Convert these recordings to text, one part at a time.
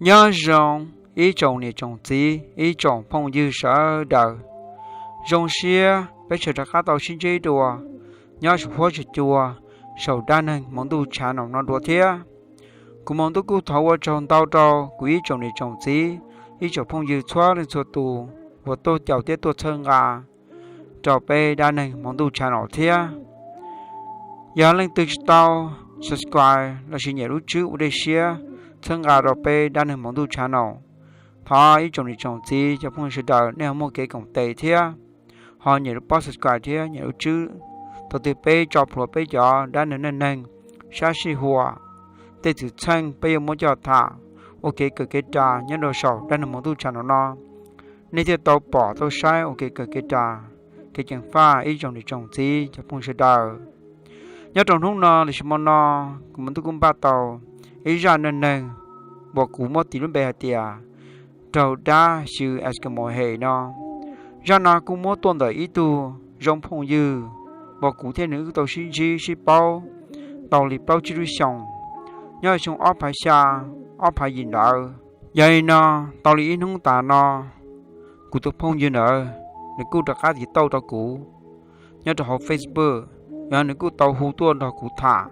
Nyob zoo ib tsoom niam tsoom txiv, ib tsoom phooj ywg sawv daws. Zoo siab peb sawv rov qab tau sib ntsib dua nyob saum huab saum cua, saum dab neeg hmoov ntuj channel no dua thiab. Kuv Hmoov Ntuj kuj thov ua tsaug ntau rau kuv ib tsoom niam tsoom txiv, ib tsoom phooj ywg txhua leej txhua tus uas tuaj caum thiab tuaj txhawb nqa rau peb dab neeg hmoov ntuj channel thiab. Yog leej twg tsis tau subscribe los sis nyem lub tswb ua dej siab txhawb nqa rau peb dab neeg hmoov ntuj channel, thov ib tsoom niam tsoom txiv cov phooj ywg sawv daws nej ho muaj kev koom tes thiab ho nyem lub pob subscribe thiab nyem lub tswb, thaum twg peb tso plhuav peb cov dab neeg neej neeg, sab sij huam, tej txwm txheej peb yuav muab coj tham ua kev kawm kev ras nyob rau saum dab neeg hmoov ntuj channel no, nej thiaj tau pom tau saib ua kev kawm kev ras, kev ceev faj ib tsoom niam tsoom txiv cov phooj ywg sawv daws. Nyob rau hnub no los sis hmo no, kuv Hmoov Ntuj kuj npaj tau ib zaj neej neeg uas kuv muab tis lub npe hais tias raug dab xyw Eskimo hem no. Zaj no kuj muab tuaj ntawm ib tug zoo phooj ywg uas kuv thiab nws wb tau sib ntsib sib paub tau li plaub tsib lub xyoos, nyob xyoo ob phav xya, ob phav yim ntawd. Yog li no, tau li ib hnub tas no, kuv tus phooj ywg ntawd nws kuj rov qab tiv tauj rau kuv nyob rau hauv Facebook, yog nws kuj tau hu tuaj nrog kuv tham.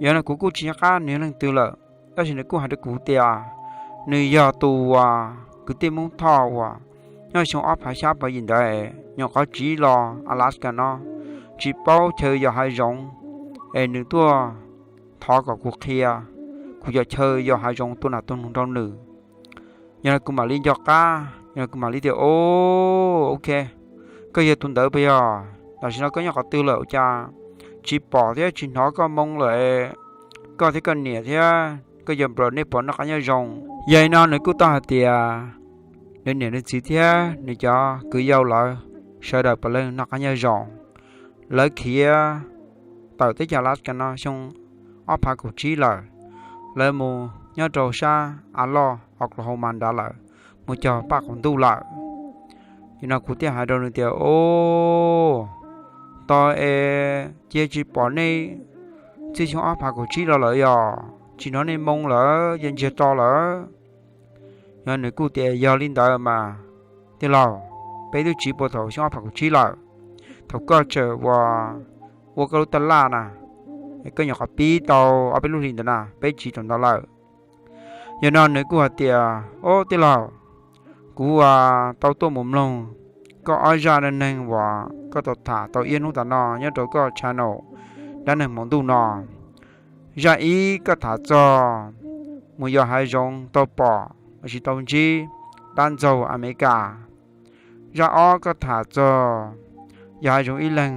Yog no kuv kuj tsis nco qab nws yog leej twg lawm, tab sis nws kuj hais rau kuv tias nws yog tus uas kwv tij Hmoob Thoj uas nyob xyoo ob phav xya ob phav yim ntawd nyuam qhuav tsiv los Alaska no, tsis paub chaw yos hav zoov, es nws tuaj thov kom kuv qhia kuv cov chaw yos hav zoov tua nas tua noog rau nws. Yog no kuv mam li nco qab, yog no kuv mam li tias, O, ok, koj yog tus ntawd puas yog? Tam sim no koj nyob qhov twg lawm ua cas tsis pom thiab tsis hnov koj moo lawm? Koj thiab koj niam thiab koj yawg npawg nej puas noj qab nyob zoo? Yog li no nws kuj tau hais tias nws niam nws txiv thiab nws cov kwv yau lawv sawv daws puav leej noj qab nyob zoo. Lawv khiav tawm teb chaws Alaska no xyoo ob phav kaum tsib lawm, lawv mus nyob rau sab av loj Oklahoma nrad lawm, mus cog paj qaum ntuj lawm. Yog no kuv thiaj hais rau nws tias, O, tos es cia tsis pom nej txij xyoo ob phav kaum tsib los lawm yog tsis hnov nej moo lawm, yog ntsiag to lawm. Yog nws kuj tias, Yog li ntawd mas tij laug, peb twb tsiv puag thaum xyoo ob phav kaum tsib lawm, thaum koj tseem ua, ua koj lub taj laj na, koj nyuam qhuav pib tau ob peb lub hlis ntawd na, peb tsiv thaum ntawd lawm. Yog no nws kuj hais tias, O tij laug, kuv tau tuaj mus mloog koj ob zaj neej neeg uas koj tau tham tau ib hnub tas no nyob rau koj channel dab neeg hmoov ntuj no. Zaj ib koj tham txog mus yos hav zoov tau pom los sis tau ntsib dab ntxaug Amelikas. Zaj ob koj tham txog yos hav zoov ib leeg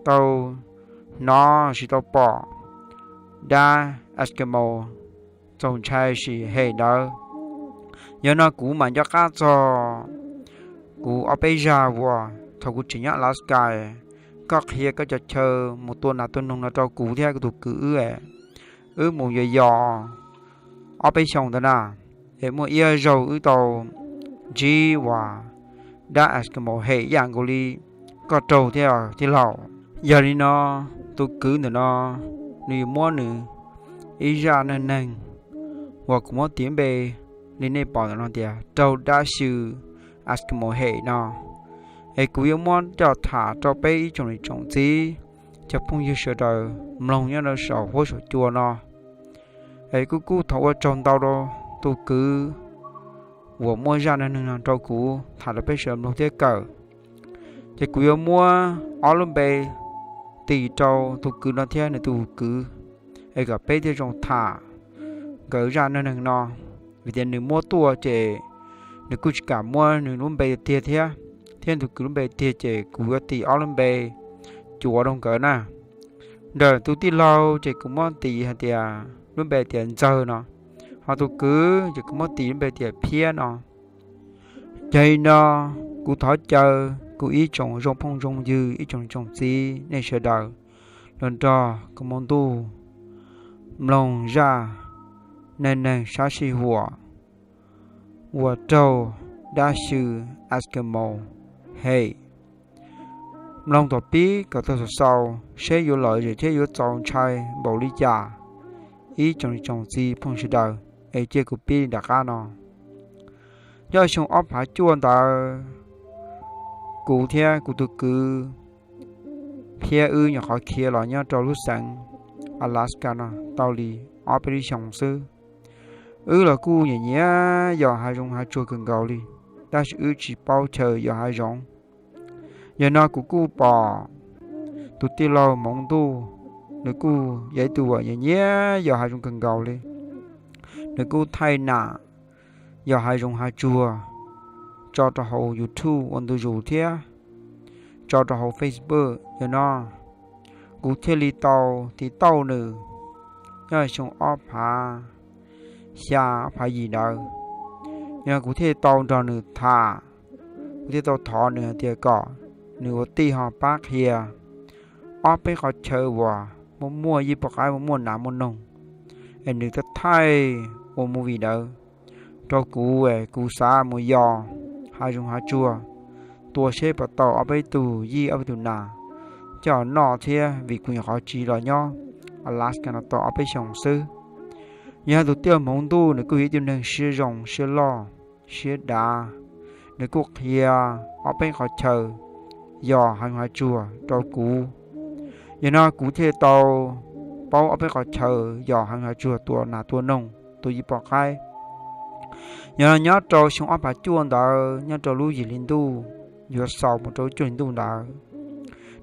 tau hnov los sis tau pom dab Eskimo txaus ntshai sim hem ntawd. Yog no kuv mam nco qab txog kuv ob peb zaj uas thaum kuv tseem nyob Alaska, koj qhia koj cov chaw mus tua nas tua noog no rau kuv thiab kuv tus kwv wb, wb mus yos yos ob peb xyoos ntawd na, es muaj ib zaug wb tau ntsib uas dab Eskimo hem ib yam nkaus li koj raug thiab tij laug. Yog li no tus kwv ntawm no nws yuav muab nws ib zaj neej neeg uas kuv muab tis npe li nej pom ntawm no tias raug dab xyw Eskimo hem no, es kuv yuav muab coj tham rau peb ib tsoom niam tsoom txiv cov phooj ywg sawv daws mloog nyob rau saum huab saum cua no. Es kuj kuj thov ua tsaug ntau rau tus kwv uas muab zaj neej neeg no rau kuv tham rau peb sawv daws mloog thiab kawm. Ces kuv yuav muab ob lub npe tis rau tus kwv no thiab nws tus kwv, es kom peb thiaj zoo tham nkawd zaj neej neeg no. Vim tias nws muab tuaj ces nws kuj tsis kam muab nws lub npe tiag tiag thiab, thiab tus kwv lub npe tiag ces kuv yuav tis ob lub npe cuav rau nkawd na. Ntawm tus tij laug ces kuv muab tis hais tias lub npe tias Ntxawg no, ho tus kwv ces kuv muab tis lub npe tias Phiab no. Yog li no, kuv thov caw kuv ib tsoom zoo phooj zoo ywg, ib tsoom tsoom txiv nej sawv daws los nrog kuv Hmoov Ntuj mloog zaj neej neeg sab sij huam uas raug dab xyw Eskimo hem. Mloog thaum pib kom txog thaum xaus seb yuav lom zem thiab yuav txaus ntshai npaum li cas, ib tsoom niam tsoom txiv phooj ywg sawv daws. es cia kuv pib nram qab no. Nyob xyoo ob phav cuaj ntawd, kuv thiab kuv tus kwv Phiab wb nyuam qhuav khiav los nyob rau lub xeev Alaska no tau li ob peb lub xyoos xwb. Wb los kuj nyiam nyiam yos hav zoov hav tsuag kawg nkaus li, tab sis wb tsis paub chaw yos hav zoov. Yog no kuv kuj pom tus tij laug Hmoov Ntuj, nws kuj yog ib tug uas nyiam nyiam yos hav zoov kawg nkaus li. Nws kuj thaij nam yos hav zoov hav tsuag tso rau hauv YouTube ua ntu zus thiab tso rau hauv Facebook. Yog no kuv thiaj li tau tiv tauj nws nyob xyoo ob phav xya ob phav yim ntawd. Yog no kuv thiaj tau nrog nws tham, kuv thiaj tau thov nws hais tias kom nws ua tij ho pab qhia ob peb qhov chaw uas muaj muaj yij poj qaib, muaj muaj nas muaj noog, es nws thiaj thaij ua movie ntawd rau kuv es kuv xav mus yos hav zoov hav tsuag tua seb puas tau ob peb tug yij ob peb tug nas coj noj thiab, vim kuv nyuam qhuav tsiv los nyob Alaska no tau ob peb xyoos xwb. Yog tus tij laug Hmoov Ntuj nws kuj yog ib tug neeg siab zoo siab loj siab dav, nws kuj qhia ob peb qhov chaw yos hav zoov hav tsuag rau kuv. Yog no kuv thiaj tau paub ob peb qhov chaw yos hav zoov hav tsuag tua nas tua noog tua yij poj qaib. Yog no nyob rau xyoo ob phav cuaj ntawd nyob rau lub yim hli ntuj yuav xaus mus rau lub cuaj hli ntuj ntawd,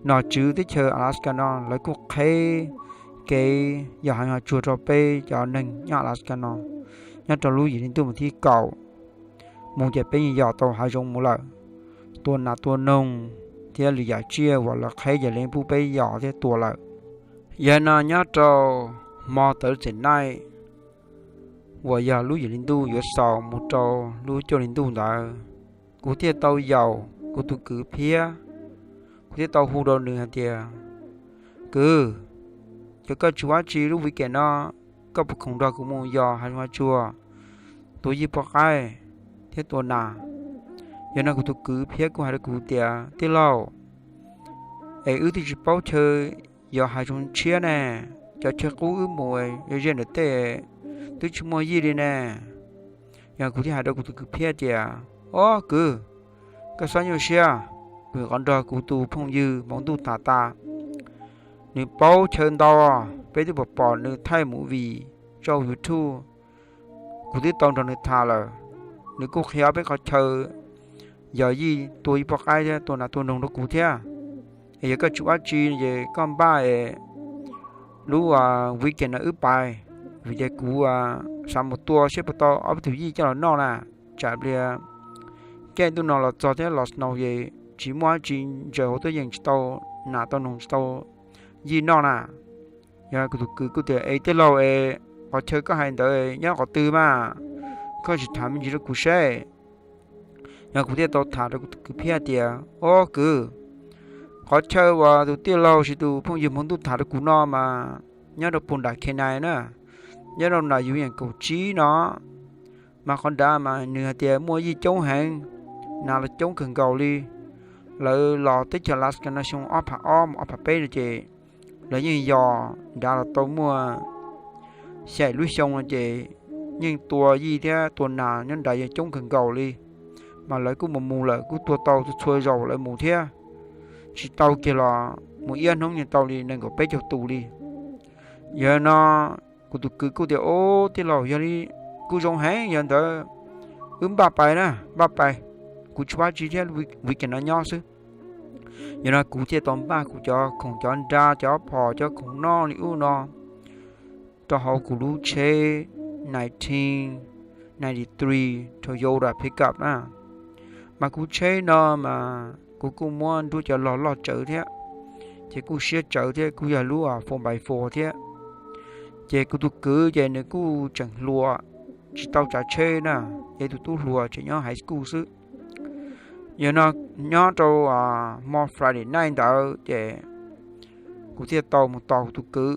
nom tswv teb chaws Alaska no lawv kuj qheb kev yos hav zoov hav tsuag rau peb cov neeg nyob Alaska no nyob rau lub yim hli ntuj mus thib kaum mus ces peb yeej yos tau hav zoov mus lawm, tua nas tua noog thiab lwm yam tsiaj uas lawv qheb ces lawv pub peb yos thiab tua lawm. Yog no nyob rau hmo Thursday night uas yog lub yim hli ntuj yuav xaus mus rau lub cuaj hli ntuj ntawd, kuv thiaj tau yaum kuv tus kwv Phiab. Kuv thiaj tau hu rau nws hais tias, Kwv, yog koj tsis ua dab tsi lub weekend no, koj puas khoom nrog kuv mus yos hav zoov hav tsuag tua yij poj qaib thiab tua nas? Yog no kuv tus kwv Phiab kuj hais rau kuv tias, Tij laug, es wb twb tsis paub chaw yos hav zoov tshiab ne, cov chaw qub wb mus ze ntawm tej twb tsis muaj yij li ne. Yog kuv thiaj hais rau kuv tus kwv Phiab tias, Ob kwv, koj txhob nyuaj siab, kuv qhov nrog kuv tus phooj ywg Hmoov Ntuj tham tas, nws paub chaw ntau, peb twb pom pom nws thaij movie tso YouTube, kuv twb tau nrog nws tham lawm. Nws kuj qhia peb qhov chaw yos yij tua yij poj qaib thiab tua nas tua noog rau kuv thiab. Es yog koj tsis ua dab tsi ces koj npaj es lub weekend no wb pais, vim tias kuv xav mus tua seb puas tau ob peb tug yij coj los noj na. Tsam pliag caij ntuj no los txog thiab los snow ces tsis muaj dab tsi ntsaws hauv tuab yees, tsis tau nas tau noog, tsis tau yij noj na. Yog kuv tus kwv kuj tias, Es tij laug es, qhov chaw koj hais ntawd nyob qhov twg mas? Koj sim tham me ntsis rau kuv seb. Yog kuv thiaj tau tham rau kuv tus kwv Phiab tias, Ob kwv, qhov chaw uas tus tij laug sis tus phooj ywg Hmoov Ntuj tham rau kuv no mas nyob rau puag nram Kenai na, nyob rau nram yus yeem kaum tsib no. Mas qhov nrad mas nws hais tias muaj yij coob heev, nas los coob kawg nkaus li. Lawv los teb chaws Alaska no xyoo ob phav ob mus ob phav peb no ces lawv yeej yos nrad los tau muaj xya lub xyoo no ces yeej tua yij thiab tua nas nyob nrad yeej coob kawg nkaus li. Mas lawv kuj mus mus lawm, kuj tua tau txhua txhua zaus lawv mus thiab, tsis tau kiag los mus ib ob hnub yeej tau li nees nkaum peb caug tus li. Yog no kuv tus kwv kuj tias, Ob tij laug, yog li kuj zoo heev, yog ntawd wb npaj pais na, npaj pais, kuv tsis ua dab tsi thiab, weekend no nyob xwb. Yog no kuv thiaj tau npaj kuv cov khoom, cov nra, cov phom, cov khoom noj li ub no rau hauv kuv lub tsheb nineteen ninety-three Toyota pickup na. Mas kuv tsheb no mas kuv kuj muab nruab cov log loj tsawv thiab, ces kuj siab tsawv thiab, kuj yog lub four by four thiab. Ces kuv tus kwv ces nws kuj tseem hluas, tsis tau tsav tsheb na, yog ib tug tub hluas tseem nyob high school xwb. Yog no nyob rau hmo Friday night ntawd ces kuv thiaj tau mus tos kuv tus kwv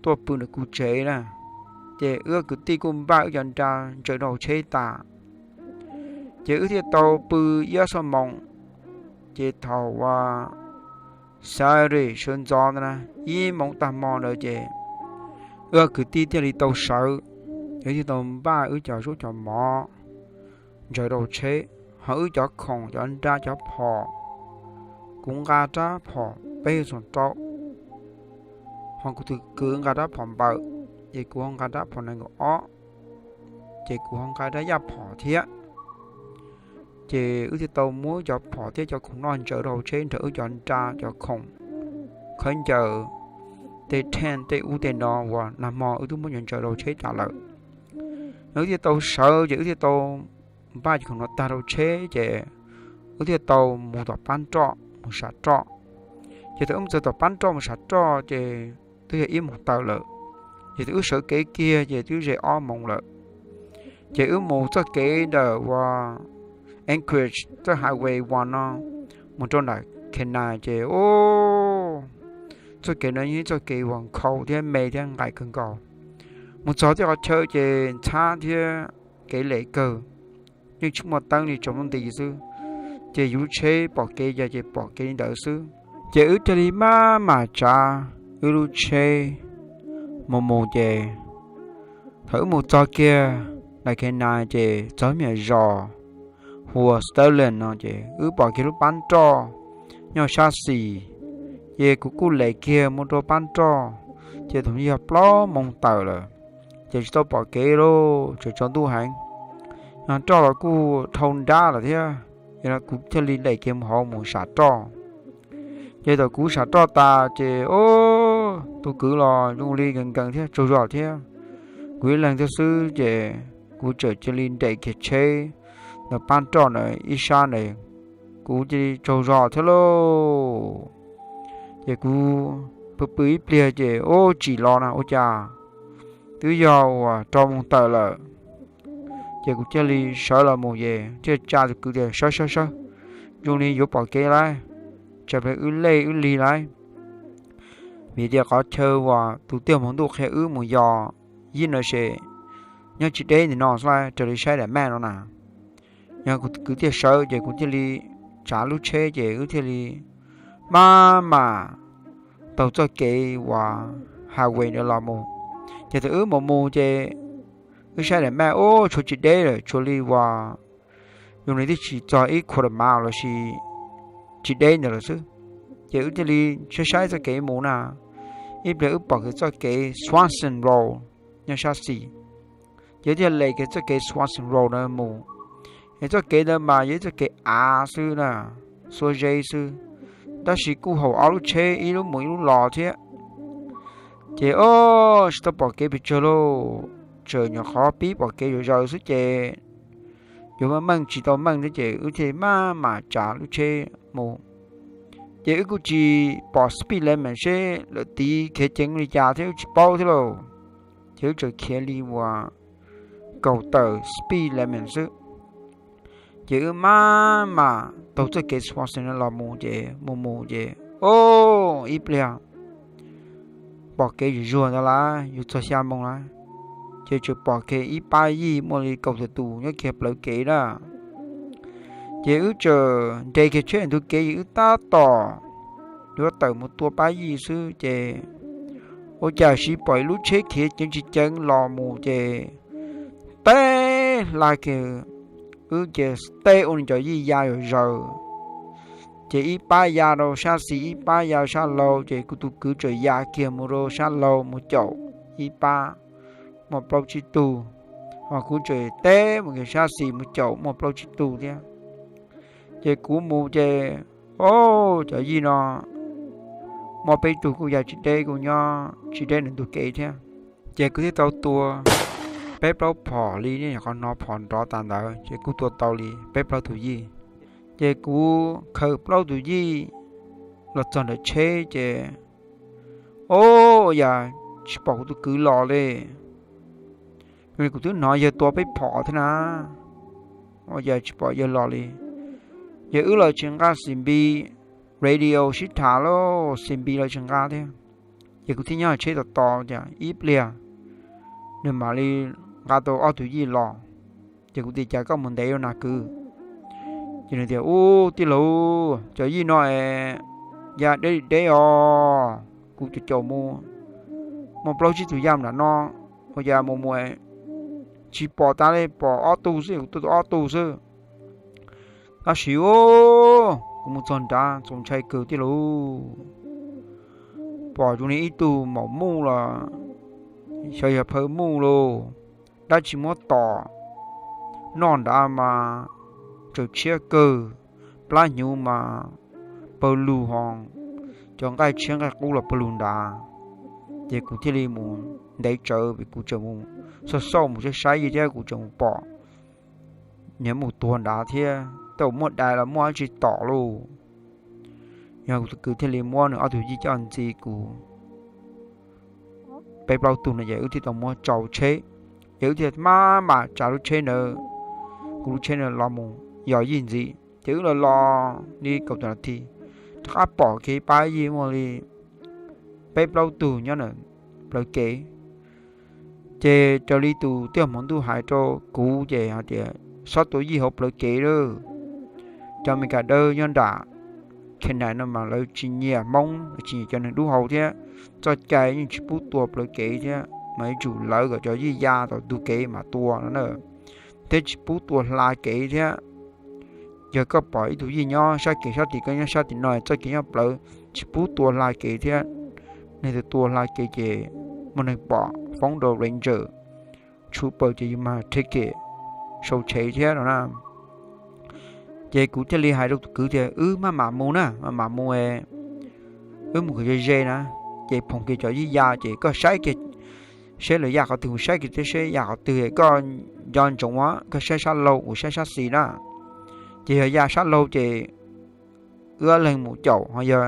tuaj pw ntawm kuv tsev na. Ces wb kwv tij kuj npaj wb cov nra ntsaws rau hauv tsheb tas, ces wb thiaj tau pw ib ob xuab moos. Ces thaum uas Saturday sawv ntxov ntawd na, ib moos tag hmo ntawd ces wb kwv tij thiaj li tau sawv Wb thiaj tau npaj wb cov zaub cov mov ntsaws rau tsheb, ho wb cov khoom cov nra cov phom, kuv nqa rab phom peb xuas rau, ho kuv tus kwv nqa rab phom npawm, ces kuv ho nqa rab phom nees nkaum ob, ces kuv ho nqa rab yaj phom thiab. Ces wb thiaj tau muab cov phom thiab cov khoom noj ntsaws rau hauv tsheb nrog wb cov nra cov khoom, khaub ncaws, tej theej tej ub tej no uas nag hmo wb twb muab ntsaws rau tsheb tas lawm. Wb thiaj tau sawv ces wb thiaj tau npaj cov khoom no tag rau tsheb ces wb thiaj tau mus tom pab roj mus sam roj. Ces thaum wb mus txog tom pab roj mus sam roj ces twb yog ib moos tawm lawm. Ces thaum wb sawv kev kiag ces twb ze ob moos lawm. Ces wb mus txoj kev ntawm uas Anchorage txoj highway one no mus rau nram Kenai ces, o, txoj kev no yeej txoj kev uas nkhaus thiab me thiab nqaim kawg nkaus. Mus txog tej qhov chaw ces ntxhab thiab kev lem kawg, yeej tsis muaj teeb li, tsaus ntuj nti xwb. Ces yus tsheb pom kev cas ces pom kev li ntawd xwb. Ces wb thiaj li maj mam tsav wb lub tsheb mus mus ces thaum wb mus txog kiag nram Kenai ces txog me nyuam zos hu ua Sterling no ces wb pom kiag lub pab roj nyob sab xis. Ces kuv kuj lem kiag mus rau pab roj, ces thaum yog plaub moos tawm lawm, ces tsis tau pom kev lauj, tsaus tsaus ntuj heev. Roj los kuj dhau nrab lawm thiab, ces kuv thiaj li lem kiag mus hauv mus sam roj. Ces thaum kuv sam roj tas ces, o, tus kwv los zoo li nkees nkees thiab tsaug zog thiab, kuv ib leeg thiab xwb ces kuv txawm cia li nres kiag tsheb ntawm pab roj na ib sab na, kuv cia li tsaug zog thiab lauj. Ces kuv pw pw ib pliag ces, o, tsim los na ua cas twb yog uas rau moos tawm lawm. Ces kuv thiaj li sawv los mus ces thiaj tsa tus kwv tias sawv sawv sawv, zoo li yuav pom kev lawm, tsam plig wb lej wb lig lawm. Vim tias qhov chaw uas tus tij laug Hmoob Ntuj qhia wb mus yos yib no ces nyob tsis deb ntawm no xwb, raws li saib daim map no na. Yog kuv kwv thiaj sawv ces kuv thiaj li tsav lub tsheb ces wb thiaj li maj mam taug txoj kev uas highway ntawd los mus. Ces thaum wb mus mus ces wb saib daim map, o, tshuav tsis deb lawm, tshuav li uas zoo li twb tsis txog ib quarter mile lossis tsis deb ntawd lawm xwb. Ces wb thiaj li saib saib txoj kev mus na, ib pliag wb pom kiag txoj kev Swanson Road nyob sab xis. Ces wb thiaj lem kiag txoj kev Swanson Road ntawd mus. Es txoj kev ntawd mas yog ib txoj kev av xwb na, xuab zeb xwb, tab sis kuj haum ob lub tsheb ib lub mus ib lub los thiab. Ces, o, tsis tau pom kev pes tsawg lauj, tseem nyuam qhuav pib pom kev zom zaws xwb ces yuav meej meej tsis tau meej thiab ces wb thiaj maj mam tsav lub tsheb mus. Ces wb kuj tsis pom speed limit seb lawv tiv khiav ceev li cas thiab wb tsis paub thiab lauj. Ces wb tseem khiav li uas kaum tawm speed limit xwb. Ces wb maj mam taug txoj kev Swanson no los mus ces mus mus ces, o, ib pliag pom kev zuag zuag ntawd lawm, yuav txog xya moos lawm, ces tseem pom kiag ib pab yij muaj li kaum tawm tus nyob kiag plawv kev na. Ces wb tseem nres kiag tsheb ntug kev es wb tab tom yuav tawm mus tua pab yij xwb ces ua cas siv pom ib lub tsheb khiav ceev tsis ceev los mus ces teb hla kiag wb ces teb ua nws cov yij ya zom zaws. Ces ib pab ya rau sab xis, ib pab ya sab laug, ces kuv tus kwv tseem ya kiag mus rau sab laug mus caum ib pab muaj plaub tsib tug, ho kuv tseem teb mus kiag sab xis mus caum muaj plaub tsib tug thiab. Ces kuv mus ces, o, cov yij no muaj peb tug kuj ya tsis deb, kuj nyob tsis deb nws ntug kev thiab. Ces kuv thiaj tau tua peb plaub phom li, nyuam qhuav hnov phom nrov tas ntawd ces kuj tua tau li peb plaub tus yij. Ces kuv khaws plaub tus yij los txog nram tsheb ces, o, yam tsis pom kuv tus kwv los li. Kuv twb hnov yawg tua peb phom thiab na, ua cas tsis pom yawg los li. Yawg wb los tsis nqa xim npis, radio sib tham lauj, xim npis los tsis nqa thiab. Ces kuv thiaj nyob tsheb tos tos cas ib pliag nws mam li nqa tau ob tug yij los. Ces kuv tias cas koj mus ntev ua na kwv? Ces nws tias, ub tij laug, cov yij no es ya deb li deb os, kuv caum caum mus muaj plaub tsib tug ya nram no, ua cas mus mus tsis pom tas li, pom ob tug xwb, kuv tuaj tau ob tug xwb. Tab sis kuv mus txog nrad txaus ntshai kawg tiag lauj, pom zoo li ib tug maum muj los xyov yog phaw muj lauj, dab tsi muab tom noj nrad mas tsaws tshiab kawg, plab hnyuv mas pawg lug ho, cov nqaij tshiab nqaij qub los pawg lug nrad. Ces kuv thiaj li mus ntev tsawv, kuv tseem mus xauj xauj mus saib saib thiab kuv tseem mus pom nws mus tuag nrad thiab, tej zaum muaj dais los muaj dab tsi tom lauj. Yog kuv tus kwv thiaj li muab nws ob tug yij coj ntxiv kuv peb plaub tug no ces wb thiaj tau muab tsau tsheb, ces wb thiaj maj mam tsav lub tsheb ntawd, kuv lub tsheb ntawd los mus yos yij ntxiv. Ces wb los los li kaum tawm nas this, rov qab pom kiag ib pab yij muaj li peb plaub tug nyob na plawv kev. Ces raws li tus tij hmov ntuj hais rau kuv ces hais tias, Txhob tua yij hauv plawv kev lawm. Cov Amelikas dawb nyob nram Khees Nais no mas lawv tsis nyiam Hmoob, tsis nyiam cov neeg dub hau thiab, txoj cai yeej tsis pub tua plawv kev thiab, mas yuav tsum lawv kom cov yij ya tom ntug kev mas tua no na, thiab tsis pub tua hla kev thiab. Yog koj pom ib tug yij nyob sab kev sab tim, koj nyob sab tim no, txoj kev nyob plawv, tsis pub tua hla kev thiab. Neeg tua hla kev ces muaj neeg pom, foob rau ranger, trooper ces yus mas rhe kem sau tshev thiab no na. Ces kuv thiaj li hais rau tus kwv tias, Wb maj mam mus na, maj mam mus, wb mus kom ze ze na. Ces phoom kiag cov yij ya ces koj saib kiag seb lawv ya qhov twg, kuv saib kiag thiab seb ya qhov twg, koj nco ntsoov, koj saib sab laug kuv saib sab xis na. Ces yog ya sab laug ces wb ob leeg mus caum, ho yog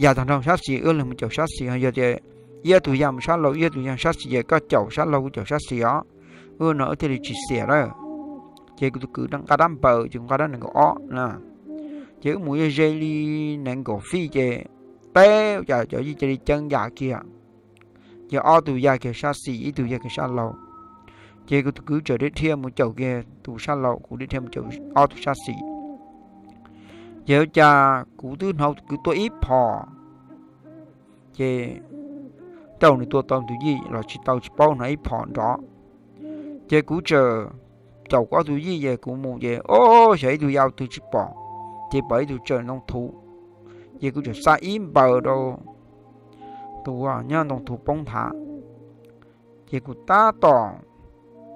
ya tag nrho sab xis wb ob leeg mus caum sab xis, ho yog tias ib tug ya mus sab laug ib tug ya sab xis ces koj caum sab laug kuv caum sab xis os. Wb no wb thiaj li tsis xiam lawm. Ces kuv tus kwv nqa dab npaws ces kuv nqa dab nees nkaum ob na. Ces wb mus ze ze li nees nkaum fij ces teb ua cas cov yij cia li ceeb ya kiag. Ces ob tug ya kiag sab xis, ib tug ya kiag sab laug. Ces kuv tus kwv txawm dhia dhia mus caum kiag tus sab laug, kuv dhia dhia mus caum ob tug sab xis. Ces ua cas kuv twb hnov tus kwv tua ib phom, ces tej zaum nws tua tau tus yij los tsis tau tsis paub, hnov ib phom nrov. Ces kuv txawm caum kuv ob tug yij ces kuv mus ces, o, xyov ib tug ya ua twg tsis pom, ces pom ib tug tsaws ntoo thuv, ces kuv txawm xa ib npaws rau tus nyob ntoo thuv poob nthav. Ces kuv tab tom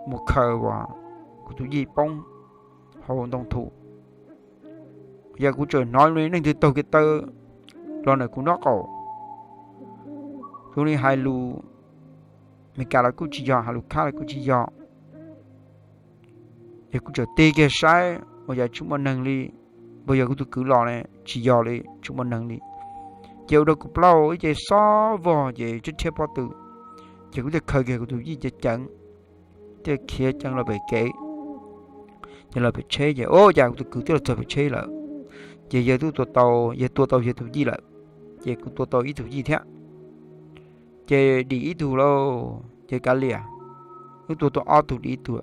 mus khaws uas kuv tus yij poob hauv ntoo thuv. Yog kuv txawm hnov li neeg twg taug kev taw los ntawm kuv nraub qaum, zoo li hais lus Meskas los kuj tsis yog, hais lus Khab los kuj tsis yog. Ces kuv txawm tig kiag saib ua cas tsis muaj neeg li, puas yog kuv tus kwv los ne, tsis yog li, tsis muaj neeg li. Ces ua rau kuv plaub ib ce xob vog ces thiab thiab pob tw. Ces kuv thiaj khaws kiag kuv tus yij ceev ceev, thiaj khiav ceev los pem kev. Ces los pem tsheb ces, o, cas kuv tus kwv twb los txog pem tsheb lawm. Ces yawg twb tua tau, yawg tua tau yawg tus yij lawm, ces kuv tua tau ib tug yij thiab. Ces dim ib tug lauj, ces kav liam, wb tua tau ob tug dim ib tug.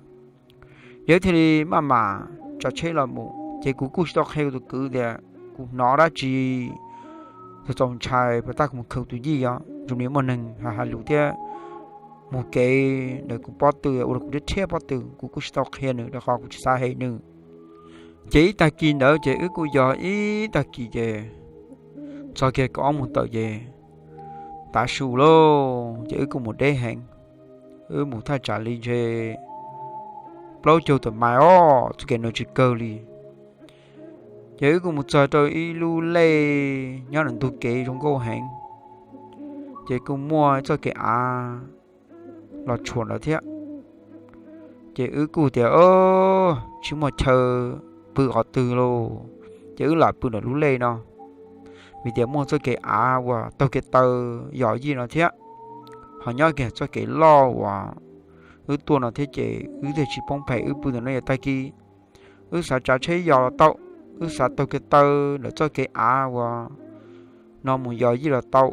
Yawg thiaj li maj mam tsav tsheb los mus, ces kuv kuj tsis tau qhia kuv tus kwv tias kuv hnov dab tsi, txaus ntshai, puas tas kuv mus khaws tus yij os, zoo li muaj neeg hais lus thiab mus kev ntawm kuv pob tw ua rau kuv thiab thiab pob tw, kuv kuj tsis tau qhia nws rau qhov kuv tsis xav hem nws. Ces ib tag kis ntawd ces wb kuj yog ib tag kis ces txog kiag kaum ob moos tawm ces tav su lauj, ces wb kuj mus deb heev. Wb mus thaj tsam li ntshe plaub caug tawm mais os, txoj kev no tsis kawg li. Ces wb kuj mus txog rau ib lub lej nyob ntawm ntug kev zoo nkauj heev, ces kuj muaj txoj kev av los tshuam ntawd thiab. Ces wb kuj tias, tsis muaj chaw pw qhov twg lauj, ces wb lam pw ntawm lub lej no, vim tias muaj txoj kev av uas taug kev taw yos yij no thiab, ho nyob kiag txoj kev loj uas wb tuaj no thiab ces wb thiaj tsis poob phem, wb pw ntawm no yog tag kis. Wb xav tsav tsheb yos los tau, wb xav taug kev taw ntawm txoj kev av uas no mus yos yij los tau.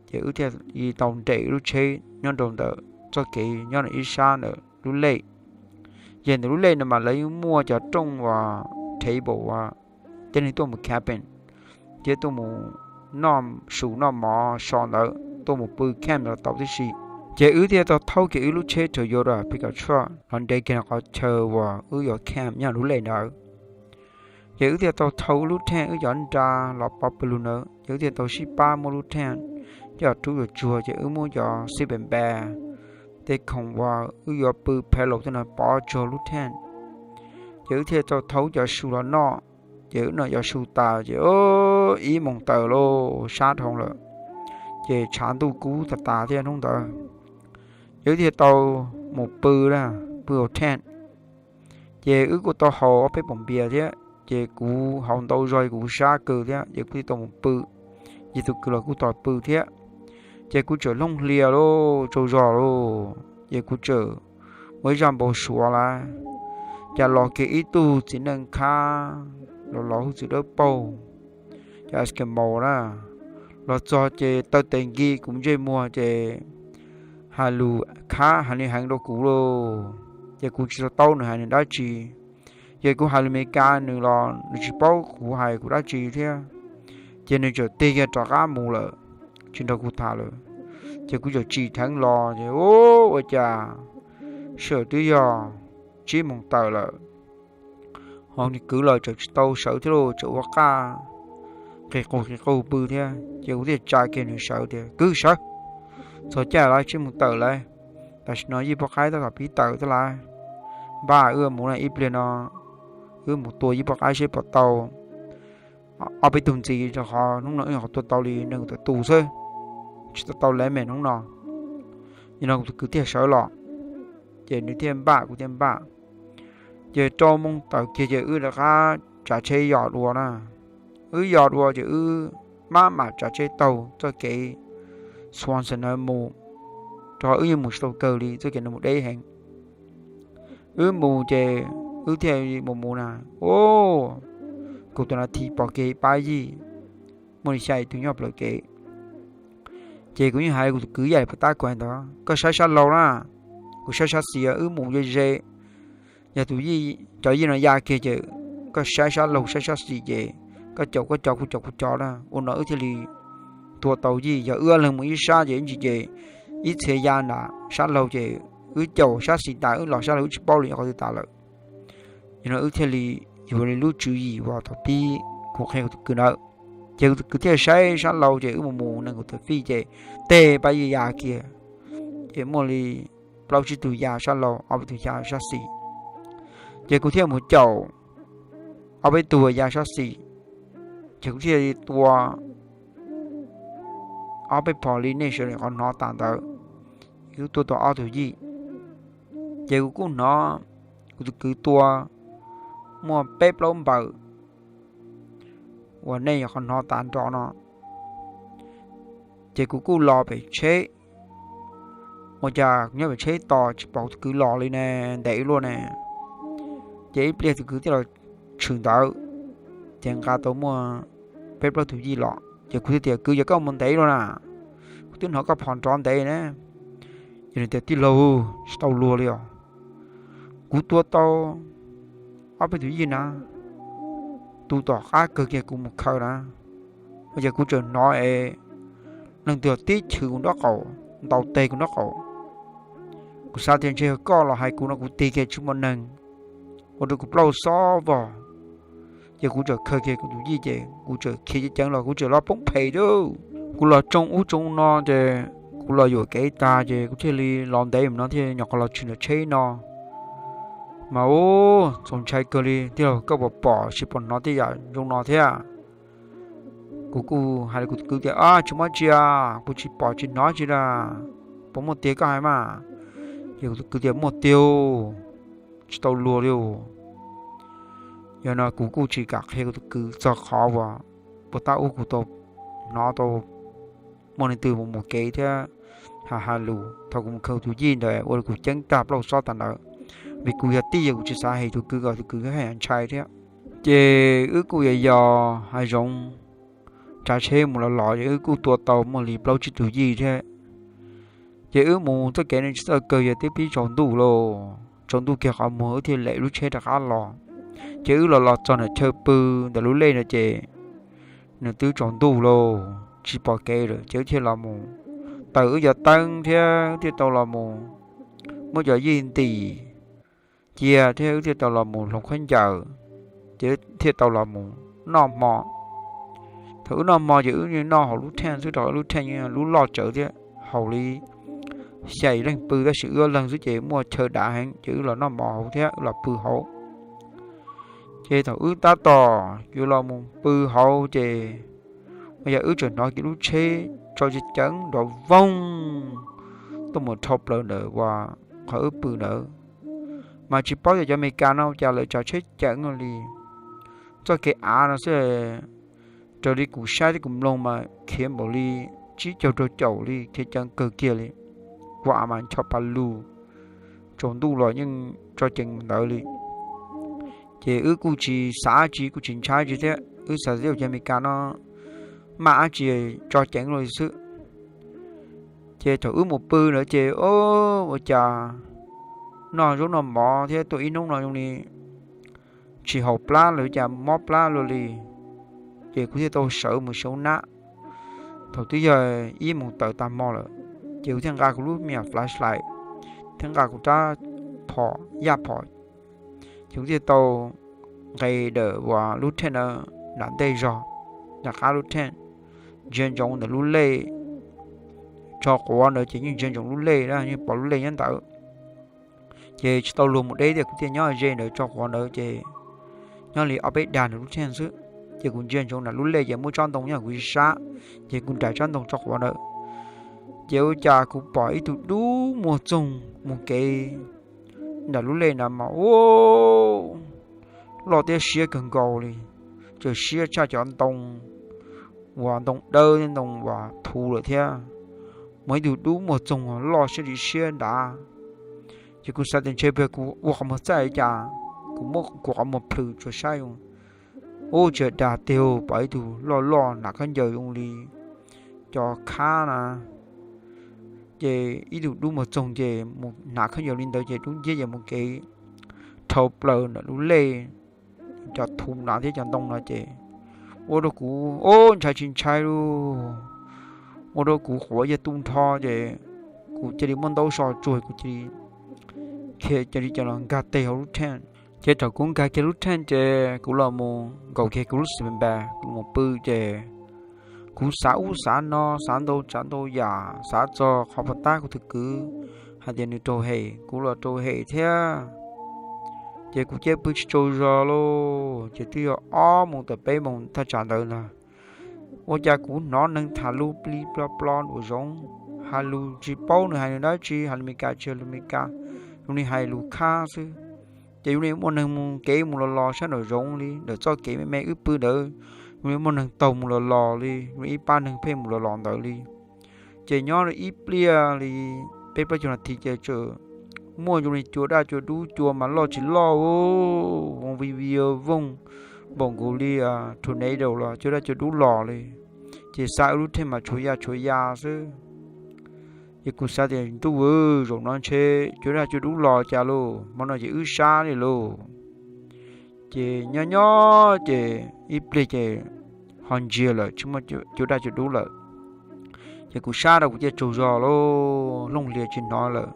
Ces wb thiaj li tau nres lub tsheb nyob rau ntawm txoj kev nyob ntawm ib sab ntawm lub lej. Ces ntawm lub lej no mas lawv yeej muaj cov rooj uas table uas tej neeg tuaj mus camping thiab tuaj mus noj su noj mov so ntawd, tuaj mus pw camp los tau tib si. Ces wb thiaj tau thauj kiag wb lub tsheb Toyota pickup truck los nres kiag qhov chaw uas wb yuav camp nyob lub lej ntawd. Ces wb thiaj tau thauj wb lub tent wb cov nra los pov pw lug ntawd, ces wb thiaj tau sib pab muab lub tent coj rub yuav tsuag, ces wb muab cov sleeping bag, tej khoom uas wb yuav pw pillow tej no pov tsuag lub tent. Ces wb thiaj tau thauj wb cov su los noj. Ces wb noj cov su tas ces ib moos tawm lauj, sab dhau lawm, ces tshav ntuj kub tas tas thiab hnub ntawd. Ces wb thiaj tau mus pw na, pw hauv tent. Ces wb kuj tau haus ob peb poom npias thiab, ces kuv haus ntau zog kuv sab kawg thiab, ces kuv thiaj tau mus pw. Ces tus kwv los kuj tau pw thiab. Ces kuv txawm looj hlias lauj, tsaug zog lauj, ces kuv txawm ua ib zaj npau suav lawm, cas los kiag ib tug txiv neej khab los los hwj txwv dawb paug, cov Eskimo na, los txog ces taw tes nkig kuv ntsej muag ces hais lus khab heev li heev rau kuv lauj. Ces kuv tsis tau taub nws hais nws dab tsi, ces kuv hais lus Meskas nws los nws tsis paub kuv hais kuv dab tsi thiab. Ces nws txawm tig kiag rov qab mus lawm, tsis nrog kuv tham lawm. Ces kuv txawm tsim dheev los ces ua cas sij hawm twb yog tsib moos tawm lawm, ho kwv los txawm tsis tau sawv thiab lauj, txawm ua qaj qis qus qis qus pw thiab. Ces kuv thiaj tsa kiag nws sawv tias, Kwv, sawv, txog caij lawm, tsib moos tawm lawm, tam sim no yij poj qaib tab tom pib tawm thiab lawm. Npaj wb mus na, ib pliag no wb mus tua yij poj qaib seb puas tau ob peb tug ntxiv, rau qhov hnub no wb nyuam qhuav tua tau li nees nkaum tawm tus xwb, tsis tau tau lawm me hnub no. Yog no kuv tus kwv thiaj sawv los, ces nws thiaj npaj kuv thiaj npaj. Ces rau moos tawm kiag ces wb rov qab tsav tsheb yos dua na. Wb yos dua ces wb maj mam tsav tsheb taug txoj kev Swanson na mus, rau qhov wb yeej mus tsis tau kawg li, txoj kev no mus deb heev. Wb mus ces wb thiaj mus mus na, ua kaum tawm nas this pom kiag ib pab yij muaj li xya yim tug nyob plawv kev. Ces kuv yeej hais kuv tus kwv yaim puas tab kuv hais ntawd, Koj saib sab laug na, kuv saib sab xis, wb mus ze ze. Yog tus yij, cov yij no ya kiag ces koj saib sab laug saib sab xis ces koj caum koj cov, kuv caum kuv cov na, ua no wb thiaj li tua tau yij. Yog wb ob leeg mus ib sab ces ib ntsis ces ib txhia ya nram sab laug ces wb caum sab xis tas wb los sab laug wb tsis paub li qhov twg tas lawm. Yog no wb thiaj li yuav li lub tswv yim uas thaum pib kuv qhia kuv tus kwv ntawd. Ces kuv tus kwv thiaj saib sab laug ces wb mus mus nees nkaum tawm fij ces tej pab yij ya kiag, ces muaj li plaub tsib tug ya sab laug, ob peb tug ya sab xis. Ces kuv thiaj mus caum ob peb tug ya sab xis, ces kuv thiaj li tua ob peb phom li nej sawv daws qhov hnov tas ntawd, wb tua tau ob tug yij. Ces kuv kuj hnov kuv tus kwv tua muaj peb plaub npaws uas nej nyuam qhuav hnov tas nrho no. Ces kuv kuj los pem tsheb, ua cas kuv nyob pem tsheb tos tsis pom kuv tus kwv los li ne, ntev luaj ne. Ces ib pliag tus kwv thiaj los tshwm ntawd, ces nqa tau muaj peb plaub tug yij los. Ces kuv thiaj tias, Kwv, yog koj mus ntev luaj na, kuv twb hnov koj phom nrov ntev ne. Ces nws tias, Tij laug, tsis tau luag li os, kuv tua tau ob peb tus yij na, tus tom qab kawg kiag kuv mus khaws na, ua cas kuv tseem hnov es leej twg tib chwv kuv nraub qaum, ntaus teg kuv nraub qaum. Kuv xav tias ntshe yog koj los hais kuv no, kuv tig kiag tsis muaj neeg, ua rau kuv plaub xob vog. Ces kuv txawm khaws kiag kuv tus yij ces kuv txawm khiav ceev ceev los kuv txawm los poob phem thiab. Kuv los tsoo ub tsoo no ces kuv los yuam kev tag ces kuv thiaj li los ntev mus no thiaj nyuam qhuav los tshwm ntawm tsheb no. Mas ub, txaus ntshai kawg li, tij laug, koj puas pom tsis pom hnov tej yam zoo no thiab? Kuv kuj hais rau kuv tus kwv tias, Ab, tsis muaj tsi, kuv tsis pom tsis hnov tsi na, puas muaj tiag koj hais mas? Ces kuv tus kwv tias, Muaj tiag, tsis tau luag li. Yog no kuv kuj tsis kam qhia kuv tus kwv txog qhov uas puag ta ub kuv tau hnov tau muaj leej twg mus mus kev thiab hais hais lus thaum kuv mus khaws tus yij ntawd ua rau kuv ceeb tag plaub xob tag ntawd. Vim kuv yog tij, yog kuv tsis xav hais tus kwv kom tus kwv haj yam ntshai thiab. Ces wb kuj yos yos hav zoov, tsav tsheb mus los los ces wb kuj tua tau muaj li plaub tsib tug yij thiab. Ces wb mus txoj kev no tsis txawj kawg, yog twb pib tsaus ntuj lauj, tsaus ntuj kiag qhov muag wb thiaj lem lub tsheb rov qab los. Ces wb los los txog ntawm chaw pw ntawm lub lej no ces nws twb tsaus ntuj lauj, tsis pom kev lawm ces wb thiaj los mus taws wb cov teeb thiab thiaj tau los mus muab cov yij ntim cia thiab wb thiaj tau los mus hloov khaub ncaws, ces thiaj tau los mus noj hmo. Thaum wb noj hmo ces wb noj hauv lub theej xwb, rau lub theej lub loj tsawv thiab, haus li xya leej pw tab sis wb ob leeg xwb ces muaj chaw dav heev ces wb los noj hmo hauv thiab wb los pw hauv. Ces thaum wb tab tom yuav los mus pw hauv ces ua cas wb tseem hnov kiag lub tsheb tso ceev ceev nrov voog tuaj mus dhau plaws ntawm uas qhov wb pw ntawd. Mas tsis paub tias cov Amelikas no cas lawv tsav tsheb ceev li. Txoj kev av no xwb, raws li kuv saib thiab kuv mloog mas khiav npaum li tsib caug rau caum li, khiav ceev kawg kiag li. Kuv av mas ncho pa lug, tsaus ntuj los yeej tso ceev ntawd li. Ces wb kuj tsis xav dab tsi, kuj tsis ntshai dab tsi thiab, wb xav tias cov Amelikas no maj dab tsi tso ceev li xwb. Ces thaum wb mus pw ntawd ces ua cas noj zaub noj mov thiab tuaj ib hnub no zoo li tsis haum plab los cas mob plab luaj li. Ces kuv thiaj tau sawv mus saum nab. Thaum twb yog ib moos tawm tag hmo lawm, ces kuv thiaj nqa kuv lub me nyuam flashlight thiab nqa kuv rab phom yaj phom, ces kuv thiaj tau nqes ntawm uas lub theej na nram ntej zog, nram qab lub theej, ntsia ntsoov ntawm lub lej. Tso quav ntawd ces yeej ntsia ntsoov lub lej na, yeej pom lub lej nyob ntawd. Ces tsis tau luag mus deb tias kuv thiaj nyob ze ntawd tso quav ntawd ces nyob li ob peb dag ntawm lub theej xwb. Ces kuv ntsia ntsoov nram lub lej ces muaj tsob ntoo nyob kuv sab, ces kuv nraim tsob ntoo tso quav ntawd. Ces ua cas kuv pom ib tug dub muag txoog mus kev nram lub lej na mas ua loj thiab siab kawg nkaus li, txawm siab tshaj cov ntoo uas ntoo dawb thiab ntoo uas thuv lawm thiab. Muaj ib tug dub muag txoog loj siab li siab nrad. Ces kuv xav tias ntshe kuv ua qhov muag txaij li cas, kuv muab kuv qhov muag plhws tsuas saib ua ub tsis dag tiag pom ib tug loj loj hnav khaub ncaws zoo li cov khab na. Ces ib tug dub muag txoog ces mus hnav khaub ncaws li ntawd ces dub nciab ces mus kev dhau plaws ntawm lub lej, cov thuv na thiab cov ntoo no ces ua rau kuv ub ntshai tsis ntshai lauj, ua rau kuv quav yaj tu nrho ces kuv cia li muab ntaub so tsuag kuv cia li khiav cia li cia los nkag teg hauv lub theej. Ces thaum kuv nkag kiag lub theej ces kuv los mus nkaum kiag kuv lub sleeping bag kuv mus pw ces kuv xav ub xav no, xav ntau tsav ntau yam, xav txog qhov puas tab kuv tus kwv hais tias nws raug hem, kuv los raug hem thiab. Ces kuv cia pw tsis tsaug zog lauj, ces twb yog ob moos tawm peb moos thaj tsam ntawd ntag, ua cas kuv hnov neeg tham lus plig plob plob nraum zoov, hais lus tsis paub nws hais lus dab tsi, hais lus Meskas tsis hais lus Meskas, zoo li hais lus khab xwb. Ces zoo li muaj neeg mus kev mus los los sab nraum zoov li ntawm txoj kev me me wb pw ntawd, zoo li muaj neeg taug mus los los li, zoo li ib pab neeg pheej mus los los ntawd li. Ces nyob li ib pliag li peb plaub caug nas this ces txawm muaj zoo li cua daj cua dub, cua mas loj tsis loj, voog vi vi voog npaum nkaus li tornado los cua daj cua dub los li. Ces xa wb lub theej mas tshuav ya tshuav ya xwb. Ces kuv xav tias ntuj, zaum no ntshe cua daj cua dub los cas lauj, hmo no ces wb sab li lauj. Ces nyob nyob ces ib pliag ces ho ntsia lawm tsis muaj cua daj cua dub lawm. Ces kuv sab rau kuv thiaj tsaug zog lauj, looj hlias tsis hnov lawm.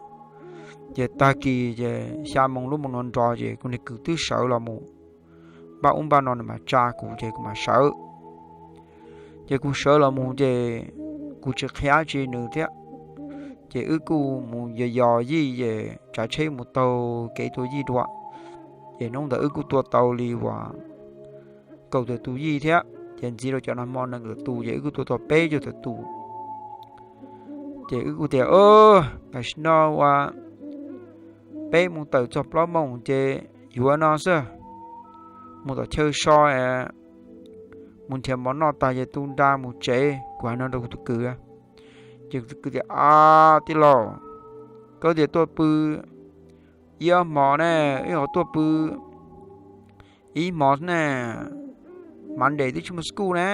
Ces tag kis ces xya moo lub moo no nrov ces kuv niag kwv twb sawv los mus npaj ub npaj no nws mam tsa kuv ces kuv mam sawv. Ces kuv sawv los mus ces kuv tsis qhia dab tsi nws thiab. Ces wb kuj mus yos yos yij ces tsav tsheb mus taug kev tua yij dua. Ces hnub ntawd wb kuj tua tau li uas kaum tawm tus yij thiab, ces ntxiv rau cov nag hmo nees nkaum tus ces wb kuj tua tau peb caug tawm tus. Ces wb kuj tias, tam sim no ua peb mus tawm txog plaub moos ces yuav no xwb, mus tom chaw so es mus nrhiav mov noj tas ces tu nra mus tsev, kuv hais no rau kuv tus kwv. Ces kuv tus kwv tias, a, tij laug, koj tias tuaj pw ib ob hmo ne, wb ho tuaj pw ib hmo ne, Monday twb tsis muaj school ne,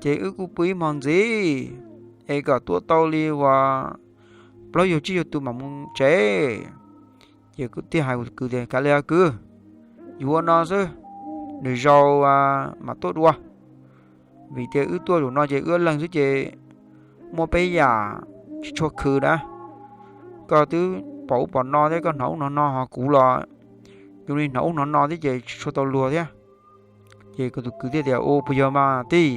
ces wb kuj pw ib hmo ntxiv es kom tua tau li uas plaub caug tsib caug tus mam mus tsev. Ces kuv thiaj hais kuv tus kwv tias, kav liam kwv, yuav ua no xwb, lwm zaus mam tuaj dua. Vim tias wb tuaj zaum no ces wb ob leeg xwb ces muaj peb yam tsis tshua khwv na. Koj twb pom ub pom no thiab koj hnov ub hnov no, ho kuv los zoo li hnov ub hnov no thiab ces tsis tshua tau luag thiab. Ces kuv tus kwv thiaj tias, Ua puas yog mas tij?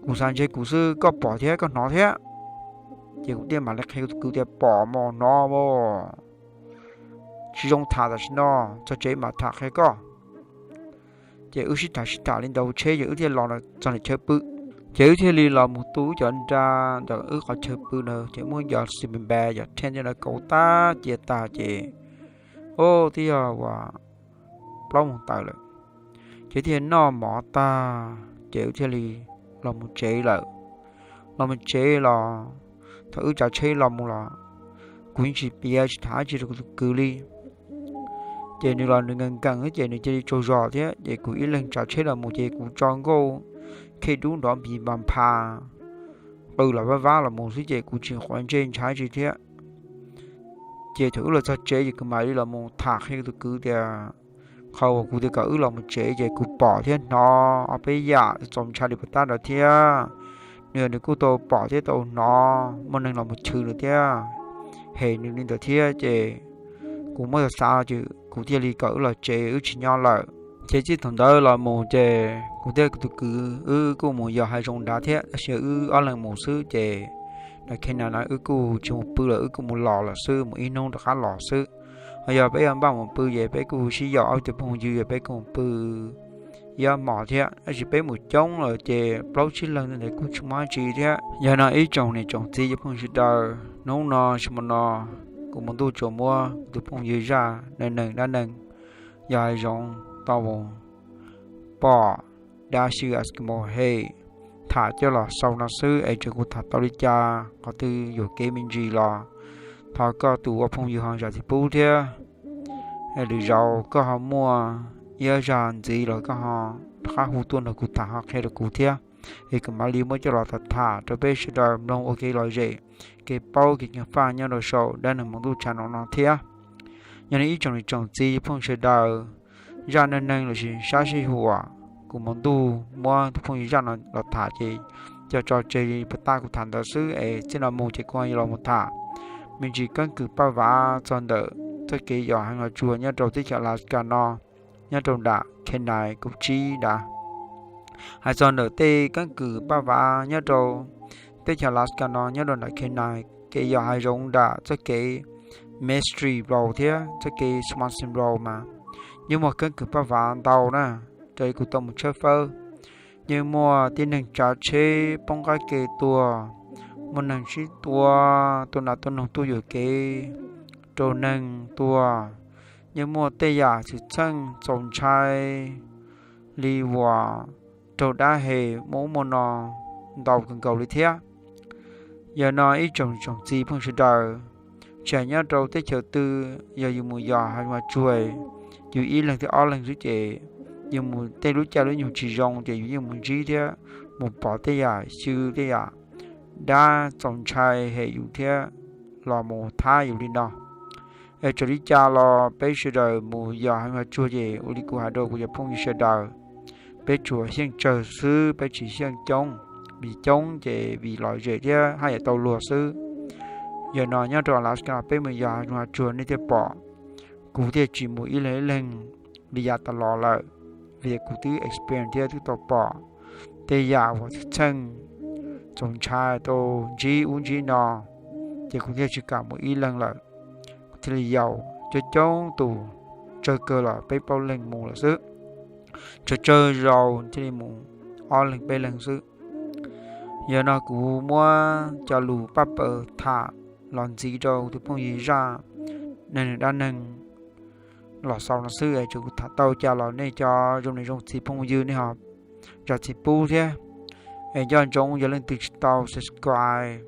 Kuv xav ntshe kuv xwb, koj pom thiab koj hnov thiab. Ces kuv thiaj mam li qhia kuv tus kwv tias, Pom mas hnov mas tsis zoo tham tam sim no, txog tsev mam tham qhia koj. Ces wb sib tham sib tham li ntawd tsheb ces wb thiaj los txog ntawm chaw pw. Ces wb thiaj li los mus tu wb cov nra ntawm wb qhov chaw pw na, ces muab cov sleeping bag, cov thej tej no kauv tag cia tag ces, o, twb yog uas plaub moos tawm lawm. Ces thiaj noj mov tag ces wb thiaj li los mus tsev lawm. Los mus tsev los, thaum wb tsav tsheb los mus los, kuv yeej tsis piav tsis tham dab tsi rau kuv tus kwv li. Ces nws los nws nkees nkees ces nws cia li tsaug zog thiab, ces kuv ib leeg tsav tsheb los mus ces kuv tso nkauj khej dub nrov npis npas nphas, qw los vab vab los mus xwb ces kuv tsis quav ntsej ntshai dab tsi thiab. Ces thaum wb los txog tsev ces kuv mam li los mus tham qhia kuv tus kwv tias, qhov uas kuv tias kom wb los mus tsev ces kuv pom thiab hnov ob peb yam txaus ntshai li puas tab nrad thiab. Nws, nws kuj tau pom thiab tau hnov muaj neeg los mus chwv nws thiab, hem nws li ntawd thiab ces kuv muab xav xav ces kuv thiaj li kom wb los tsev, wb tsis nyob lawm. Ces txij thaum ntawd los mus ces kuv thiab kuv tus kwv wb kuj mus yos hav zoov nrad thiab, tab sis wb ob leeg mus xwb ces na khe na na wb kuj tsis mus pw lawm, wb kuj mus los lawm xwb, mus ib hnub rov qab los xwb. Ho yog peb yuav npaj mus pw ces peb kuj sib yaum ob tug phooj ywg es peb kuj mus pw ib ob hmos thiab, tab sis peb mus coob lawm ces plaub tsib leeg ntawd kuj tsis muaj dab tsi thiab. Yog no ib tsoom niam tsoom txiv cov phooj ywg sawv daws, hnub no tsis muaj no kuv Muas Ntuj tsuas muab kuv tus phooj ywg zaj neeg neeg dab neeg yos hav zoov tau mus pom dab xyw Eskimo hem tham coj los xaus no xwb es txawm kuv tham tau li cas qhov twg yuam kev me ntsis los thov koj tus ua phooj ywg ho zam txim pub thiab. Lwm zaus koj ho muaj ib zaj ntxiv los koj ho rov qab hu tuaj nrog kuv tham ho qhia rau kuv thiab, es kuv mam li muab coj los tham tham rau peb sawv daws mloog ua kev lom zem, kev paub kev ceev faj nyob rau saum dab neeg Muas Ntuj channel no thiab. Yog li ib tsoom niam tsoom txiv phooj ywg sawv daws, zaj neeg neeg lossis sab sij huam kuv Muas Ntuj muab tus phooj ywg zaj no los tham ces coj tso tseg li puas tab kuv tham ntawd xwb es txij no mus ces kuv yuav los mus tham me ntsis keeb kwm paj vav txog ntawm txoj kev yos heev los tsuag nyob rau teb chaws Alaska no, nyob rau nram K nine kaum tsib nrad. Hais txog ntawm tej keeb kwm paj vav nyob rau teb chaws Alaska no nyob rau nram K nine, kev yos hav zoov nram txoj kev Mastery Road thiab txoj kev Swanson Road mas yeej muaj keeb kwm paj vav ntau na. Raws li kuv tau mus tshawb fawb, yeej muaj tib neeg tsav tsheb poob qab ke tuag, muaj neeg sib tua, tua nas tua noog tuaj yuam kev, raug neeg tua, yeej muaj tej yam xwm txheej txaus ntshai li uas raug dab hem muaj ub muaj no ntau kawg nkaus li thiab. Yog no ib tsoom tsoom txiv phooj sawv daws, tsis hais nyob rau teb chaws twg, yog yus mus yos hav zoov hav tsuag, yus ib leeg thiab ob leeg xwb ces yus mus tej lub caij lub nyoog tsis zoo ces yus yeej mus ntsib thiab mus pom tej yam xyw tej yam dab txaus ntshai hem yus thiab los mus thab yus li no. Es txawm li cas los peb sawv daws mus yos hav zoov hav tsuag ces ua li kuv hais rau kuv cov phooj ywg sawv daws, peb tsuas xyeej tsawg xwb, peb tsis xyeej coob, vim coob ces vim lom zem thiab haj yam tau luag xwb. Yog no nyob rau Alaska peb mus yos hav zoov hav tsuag nej thiaj pom, kuv thiaj tsis mus ib leeg ib leeg li yav tas los lawm, vim kuv twb experience thiab twb tau pom tej yam uas txheej txaus ntshai tau ntsib ub ntsib no, ces kuv thiaj tsis kam mus ib leeg lawm. Kuv thiaj li yaum coob coob tus, tsawg kawg los peb plaub leeg mus lawm xwb. Tsawg tsawg zaus thiaj li mus ob leeg peb leeg xwb. Yog no kuv muab cov lus paj paws tham los ntxiv rau tus phooj ywg zaj neeg dab neeg los xaus no xwb es tsuas kuv tham tau cas los nej cov zoo niam zoo txiv phooj ywg nej ho zam txim pub thiab. Es nco ntsoov yog leej twg tsis tau subscribe,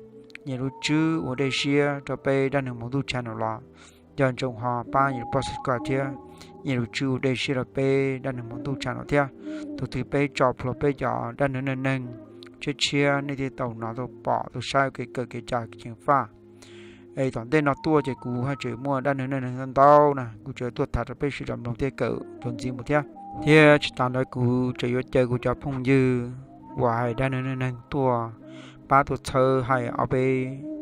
nias lub tswb ua dej siab rau peb dab neeg Hmoob Ntuj channel los nco ntsoov ho pab nias lub pob subscribe thiab nias lub tswb ua dej siab rau peb dab neeg Hmoob Ntuj channel thiab. Thaum twg peb tso plhuav peb cov dab neeg neej neeg tshiab tshiab nej thiaj tau hnov tau pom tau saib ua kev kawm kev cai kev ceev faj. Es tom ntej no tuaj ces kuv haj tseem muaj dab neeg neej neeg ntau ntau na, kuv tseem tuaj tham rau peb sawv daws mloog thiab kawm rau ntxiv mus thiab. Thiab tsis tas ntawd kuv tseem yuav caw kuv cov phooj ywg uas hais dab neeg neej neeg tuaj pab tuaj txhawb hais ob peb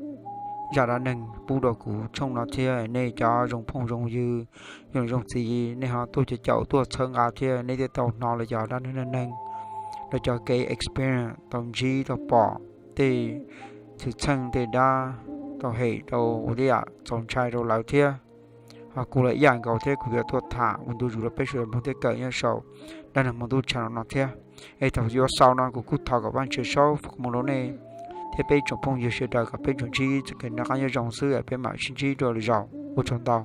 zaj dab neeg pub rau kuv tshooj no thiab. Nej cov zoo phooj zoo ywg, zoo niam zoo txiv, nej ho tuaj caum caum tuaj txhawb nqa thiab, nej thiaj tau hnov lawv cov dab neeg neeg, lawv cov kev experience tau ntsib tau pom tej xwm txheej tej dab tau hem rau ua tej yam txaus ntshai rau lawv thiab. Ho kuv los ib yam nkaus thiab, kuv yuav tuaj tham ua ntu zus rau peb sawv daws mloog thiab kawm nyob saum dab neeg Hmoob Tub channel no thiab. Es thaum yuav xaus no kuv kuj thov kom Vajtswv txhawb faj mus rau nej thiab peb tsoom phooj ywg sawv daws kom peb tsuas ntsib txoj kev noj qab nyob zoo xwb, peb mam sib ntsib dua lwm zaus, ua tsaug ntau.